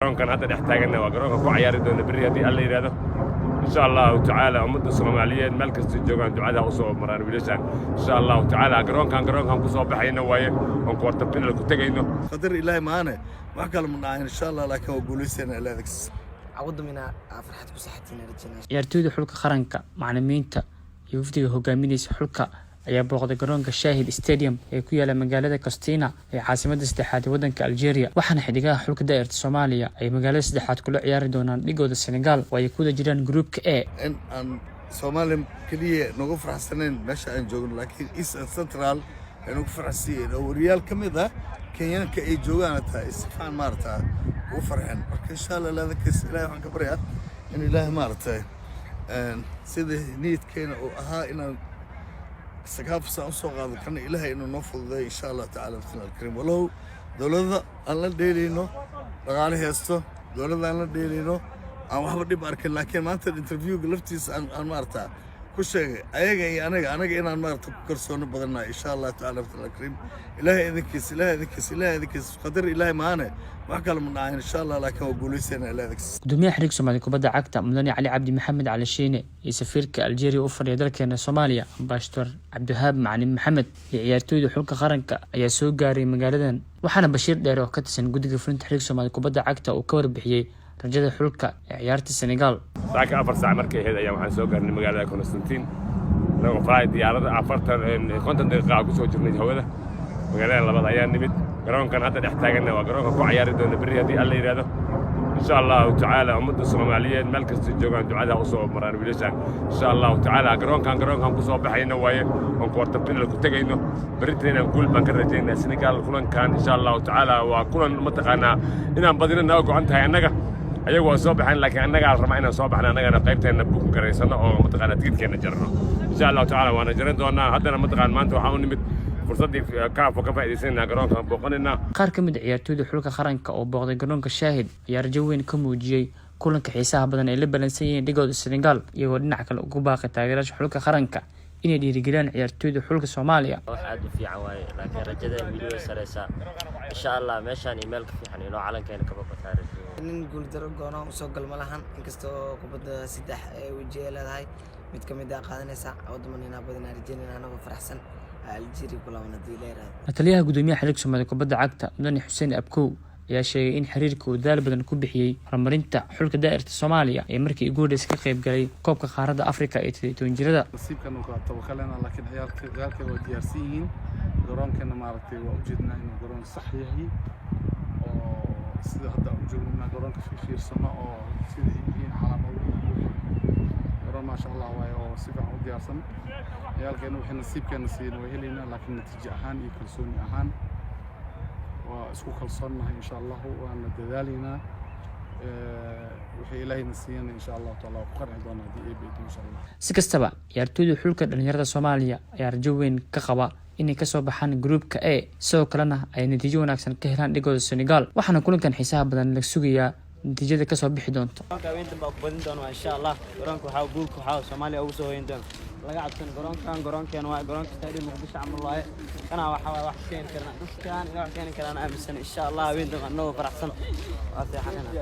Garoonkan hadda dhex taaganna waa garoonka ku cayaari doona berri, haddii Alla yidhaahdo. Insha Allahu tacaala, ummadda Soomaaliyeed meel kasta joogaan ducada usoo maraan wiilashaan. Insha Allahu tacaala, garoonkan ku soo baxayno waaye oon quarter final ku tegayno. Qadar Ilaahay maane, wax kale ma dhacayn, insha Allah, laakiin waa guulaysana Ilaahay. Cawadumina farxad ku saxatiin rajayna. Ciyaartooyda xulka qaranka, macalimiinta iyo wafdiga hogaaminaysa xulka ayaa booqday garoonka Shaahid Stadium ee ku yaala magaalada Constantine ee caasimadda saddexaad ee waddanka Algeria, waxaana xidigaha xulka daa'irta Soomaaliya ay magaalada saddexaad kula ciyaari doonaan dhigooda Senegal oo ay ku wada jiraan gruupka E. In aan Soomaaliya keliya nagu faraxsanayn meesha aan joogno, laakiin East and Central ay nagu faraxsiiyeen oo wariyaal ka mid ah Kenyaanka ay joogaan hataa ay si fiican maarata ugu farxeen. Marka insha Allah, laakiin Ilaahay waxaan ka baryaa in Ilaahay maaragtay sida niyadkeena uu ahaa inaan CECAFA usoo qaado kana Ilaahay inuu noo fududeeyo, insha Allah tacaala, bismi alkariim. Walow dowladda aan la dheelayno dhaqaale haysto, dowladda aan la dheelayno aan waxba dhib arkin, laakiin maanta interviewga laftiisa aan maarata ku sheegay ayaga iyo anaga inaan maarata ku kalsoono badannahay, insha Allah tacaala, bismi alkariim. Ilaahay idinkiis, Ilaahay idinkiis, Ilaahay idinkiis. Qadar Ilaahay maane, wax kale ma dhacayn, insha Allah, laakiin waa guulaysana Ilaahay idinkiis. Gudoomiyaha xiriirka Soomaaliya kubadda cagta, Mudane Cali Cabdi Maxamed Cali Shiine, iyo safiirka Algeria u fadhiya dalkeena Soomaaliya, Ambassador Cabdiwahaab Macalin Maxamed, iyo ciyaartooyda xulka qaranka ayaa soo gaaray magaaladan, waxaana Bashiir Dheere oo ka tirsan guddiga fulinta xiriirka Soomaaliya kubadda cagta uu ka warbixiyey rajada xulka ee ciyaarta Senegal. Saaka 4 saac markay ahayd ayaa waxaan soo gaarnay magaalada Constantine, anagoo fly diyaaradda 40, 50 daqiiqa ku soo jirnay hawada. Magaalada labaad ayaa nimid. Garoonkan hadda dhex taaganna waa garoonka ku cayaari doona berri, haddii Alla yidhaahdo. Insha Allahu tacaala, ummadda Soomaaliyeed meel kasta joogaan ducada usoo maraan wiilashaan. Insha Allahu tacaala, garoonkan ku soo baxayno waaye oon quarter final ku tegayno. Berritan inaan guul baan ka rajaynaa Senegal. Kulankan, insha Allahu tacaala, waa kulan mataqaanaa inaan badino naga go'an tahay. Annaga ayagu waa soo baxeen, laakiin annagaa la rabaa inaan soo baxno, annagana qaybteenna buuku garaysano oo mataqaanaa tigidhkeenna jarno. Insha Allahu tacaala, waana jaran doonaa. Haddana mataqaan maanta waxaan u nimid fursaddii CAF ka faa'iidaysanayna, garoonkaan booqanaynaa. Qaar ka mid a ciyaartooyda xulka qaranka oo booqday garoonka Shaahid ayaa rajo weyn ka muujiyey kulanka xiisaha badan ay la balansan yihiin dhigooda Senegal, iyagoo dhinac kale ugu baaqay taageerayaasha xulka qaranka inay dhiirigeliyaan ciyaartooyda xulka Soomaaliya. Wax aad u fiican waaye, laakiin rajada weli way sareysaa, insha Allah. Meeshaan iyo meel ka fiican inoo calankeena ka babataa rajo. Nin guuldaro goonaan usoo galma lahan, inkastoo kubadda saddex weji ay leedahay, mid ka mid a qaadanaysa waddaman inaa badanaa rajeynayna, anagoo faraxsan Algeria ku laaban haddii la yiraahdo. La-taliyaha gudoomiyaha xiriirka Soomaaliya kubadda cagta, Mudane Xuseen Abkow, ayaa sheegay in xiriirka uu dadaal badan ku bixiyey horumarinta xulka daa'irta Soomaaliya ee markii ugu horreysay ka qayb galay koobka qaaradda Afrika ee 17 jirada. Nasiibkan uu kala tawakalena, laakiin ciyaalka waa diyaarsan yihiin. Garoonkana maaragtay waa ujeednaa inuu garoon sax yahay oo sida hadda u joogno inaan garoonka fiirsano oo sida ay yihiin calaamado garoon, maasha Allah waaye, oo si fiican u diyaarsan. Ciyaalkeena waxay nasiibkeena siiyeen way helaynaa, laakiin natiijo ahaan iyo kalsooni ahaan waa isku kalsoonnahay, insha Allahu, waana dadaalaynaa. Waxay Ilaahayna siiyana, insha Allahu taala, waa ku qanci doonaa haddii ay beedo, insha Allah. Si kastaba, ciyaartooyda xulka dhalinyarada Soomaaliya ayaa rajo weyn ka qaba inay kasoo baxaan gruupka E, sidoo kalena ay natiijo wanaagsan ka helaan dhigooda Senegal, waxaana kulankan xiisaha badan la sugayaa natiijada kasoo bixi doonto. Garoonka habeenta baa ku badin doona, insha Allah. Garoonka waxaa guulka waxaa Soomaaliya ugu soo hoyin doona laga cabsan. Garoonkan garoonkeena waa garoonka Stadium Muqdisho camal waaye. Kana waxa waaye wax keeni karnaa dadkan ina wax keeni karaan aaminsan, insha Allah. Habeen dambe annagoo faraxsan waa seexanina.